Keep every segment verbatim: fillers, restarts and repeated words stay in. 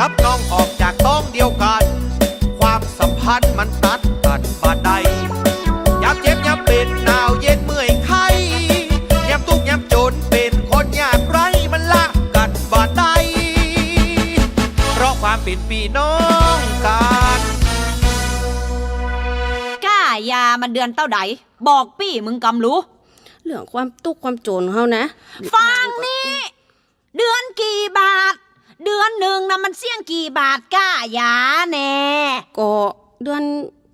กับน้องออกจากต๊องเดียวกั๋น ความสัมพันธ์มันตัดกั๋นบ่ได้ ยามเจ็บยามเป๋น หนาวเย็นเมื่อยไข้ ยามตุ๊กข์ยามจ๋นเป๋นคนยากไร้ มันละกั๋นบ่ได้ เพราะความเป๋นปี้น้องกั๋น ก้ายามันเดือนเต้าใด บอกปี้มึงกำลู เรื่องความตุ๊กข์ความจ๋นเฮานะ ฟังนี่ เดือนกี่บาท เดือนนึ่งนะมันเสี้ยงกี่บาทก้ายาแน่ ก็เดือน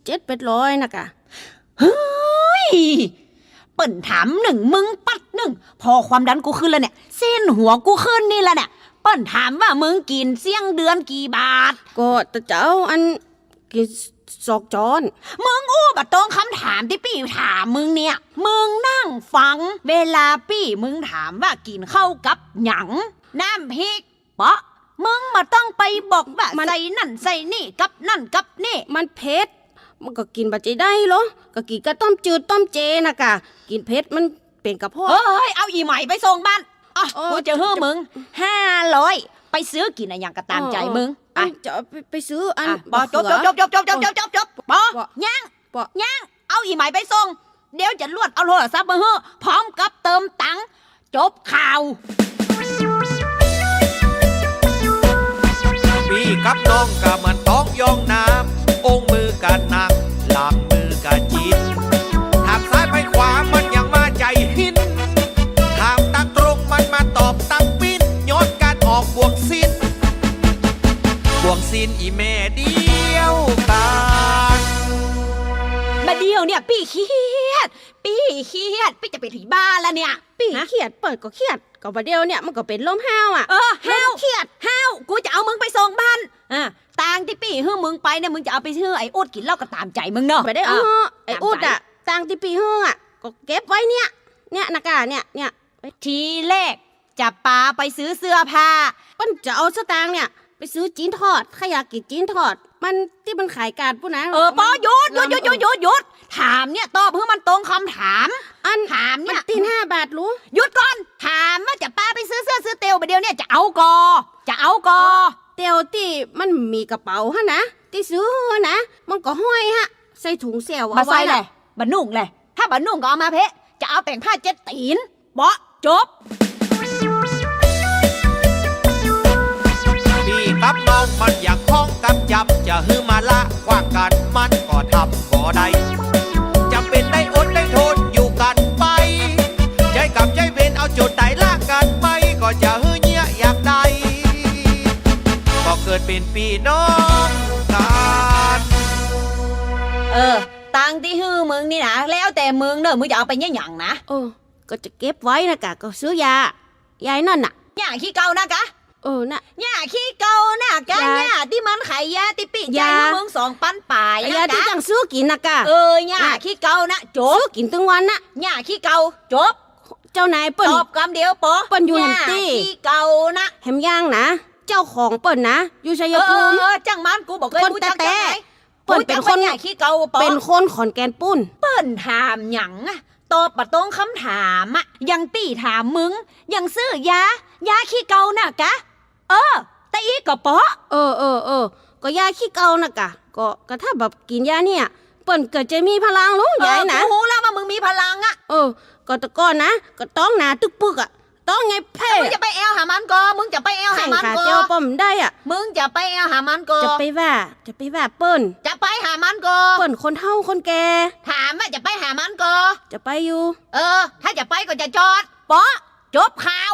เจ็ดแปดร้อยนะกะ เฮ้ย เปิ้นถามนึ่งมึงปั๊ดนึ่ง ผ่อความดันกูขึ้นแล้วเนี่ย เส้นหัวกูขึ้นนี่แล้วเนี่ย เปิ้นถามว่ามึงกิ๋นเสี้ยงเดือนกี่บาท ก็ตะเจ้าอัน กิ๋นสองจ๊อน มึงอู้บ่ตรงคำถามตี้ปี้ถามมึงเนี่ย มึงนั่งฟัง เวลาปี้มึงถามว่ากิ๋นข้าวกับหยัง น้ำพริกเปาะ มึงบ่ต้องไปบอกว่า มัน ใส่นั่นใส่นี่กับนั่นกับนี่ มันเผ็ด มันก็กิ๋นบ่ใจ้ได้ลอ ก็กิ๋นกับต้มจืดต้มเจนะกะ กิ๋นเผ็ดมัน เป๋นกระเพาะ เฮ้ย เอาอี่ใหม่ไปส่งบ้าน อ่ะ เออ กูจะหื้อมึงห้าร้อย ไปซื้อกิ๋นอะหยังก็ต๋ามใจ๋มึง เออ เออ อ่ะ จะเอาไป ไปซื้ออัน อ่ะ บ่ บ่ จบ เขือ จบ จบ จบ บ่ บ่ ยัง บ่ ยัง เอาอี่ใหม่ไปส่ง เดี๋ยวจะลวดเอาโทรศัพท์มาหื้อ พร้อมกับเติมตังค์ จบข่าว ปี้กับน้องก็เหมือนต๊องยองน้ำ องค์มือก็หนัก หลังมือก็จิ๊ด ถากซ้ายไปขวามันยังมาใจ๋หิน ถามตังตรงมันมาตอบตังปิ้น ย้อนก๋านออกบ่วงซี้น บ่วงซี้นอี่แม่เดียวกั๋น บ่าเดี่ยวเนี่ยปี้เคียด ปี้เคียด ปี้จะเป๋นผีบ้าแล้วเนี่ย ปี้เคียด เปิ้นก็เคียด ก็บ่าเดี่ยวเนี่ยมันก็เป๋นลมห้าวอะ เออ ห้าว ลมเคียด ห้าว กูจะเอามึงไปส่งบ้าน อ่ะ ตังค์ตี้ปี้หื้อมึงไปเนี่ย มึงจะเอาไปหื้อไอ้อุ๊ดกิ๋นเหล้าก็ต๋ามใจ๋มึงเนาะ บ่ได้เอา อ่ะ ไอ้อุ๊ดอะ ต๋ามใจ๋ ตังค์ตี้ปี้หื้ออะ ก็เก็บไว้เนี่ย เนี่ยนะกะ เนี่ย เนี่ย ทีแรกจะปาไปซื้อเสื้อผ้า เปิ้นจะเอาสตางค์เนี่ย ไปซื้อจิ๊นทอด ใค่อยากกิ๋นจิ๊นทอด มันตี้มันขายก๋าดปู้นนะ เออ ปอ หยุด หยุด หยุด หยุด หยุด หยุด ถามเนี่ย ตอบหื้อมันตรงคำถาม อัน ถามเนี่ย มันตี้ห้าบาทลู หยุดก่อน ถามว่าจะปาไปซื้อเสื้อซื้อเตียวบ่าเดี่ยวเนี่ย จะเอาก่อ จะเอาก่อ เออ เตียวตี้มันมีกระเป๋าหั้นนะ ตี้ซื้อหั้นนะ มันก็ห้อยฮะ ใส่ถุงแส้ว บ่าใส่แหละ เอาไว้น่ะ บ่านุ่งแหละ ถ้าบ่านุ่งก็เอามาเพ่ จะเอาแต่งผ้าเจ็ดตี๋น เปาะ จบ ปี้กับน้องมันอยากข้องกับจำ จะหื้อมาละกว้างกั๋นมันก็ทำบ่ได้ จ๋ำเป๋นได้อดได้ทนอยู่กั๋นไป ใจ๊ก๋รรมใจ๊เวรเอาจ๋นต๋ายละกั๋นไป ก็จะหื้อเยียะอยากได้ ก็เกิดเป๋นปี้น้องกั๋น เออ ตังค์ตี้หื้อมึงนี่นะ แล้วแต่มึงเน่อ มึงจะเอาไปเยียะหยังนะ เออ ก็จะเก็บไว้นะกะ ก็ซื้อยา ยาไอ้นั่นน่ะ ยาขี้เก่านะกะ เออ น่ะ ยาขี้เก่านะกะ ยา ยาตี้มันขายยาตี้ปี้จ่ายหื้อมึงสองปันป๋ายนะกะ ยาตี้จั้งซื้อกิ๋นนะกะ เออ ยาขี้เก่านะ จบ ซื้อกิ๋นตึงวันนะ ยาขี้เก่า จบ เจ้านายเปิ้น ตอบกำเดียวปอ เปิ้นอยู่แหมตี้ ยาขี้เก่านะ แหมยังนะ เจ้าของเปิ้นนะ อยู่ชัยภูมิ เออ เออ เออ จั้งมัน กูบ่เกยฮู้จักเจ้านาย เปิ้นเป๋นคน ฮู้จักว่ายาขี้เก่าปอ เป๋นคนขอนแก่นปู้น เปิ้นถามหยังอะ ตอบบ่ตรงคำถามอะ อย่างปี้ถามมึง อย่างซื้อยา ยาขี้เก่านะกะ เออ ตะอี้ก็ปอ เออ เออ เออ ก็ยาขี้เก่านะกะ ก็ ก็ถ้าบ่กิ๋นยาเนี่ย เปิ้นก็จะมีพลังลอ เออ ยายนะ กูฮู้แล้วว่ามึงมีพลังอะ เออ ก็แต่ก่อนนะ ก็ต๊องหนาตึกปึกอะ ต๊องใหญ่เพ่ มึงจะไปแอ่วหามันก่อ มึงจะไปแอ่วหามันก่อ แข่งขาเตียวป้อมได้อะ มึงจะไปแอ่วหามันก่อ จะไปว่า จะไปว่าเปิ้น จะไปหามันก่อ เปิ้นคนเฒ่าคนแก่ ถามว่าจะไปหามันก่อ จะไปอยู่ เออ ถ้าจะไปก็จะจอด เปาะ จบข่าว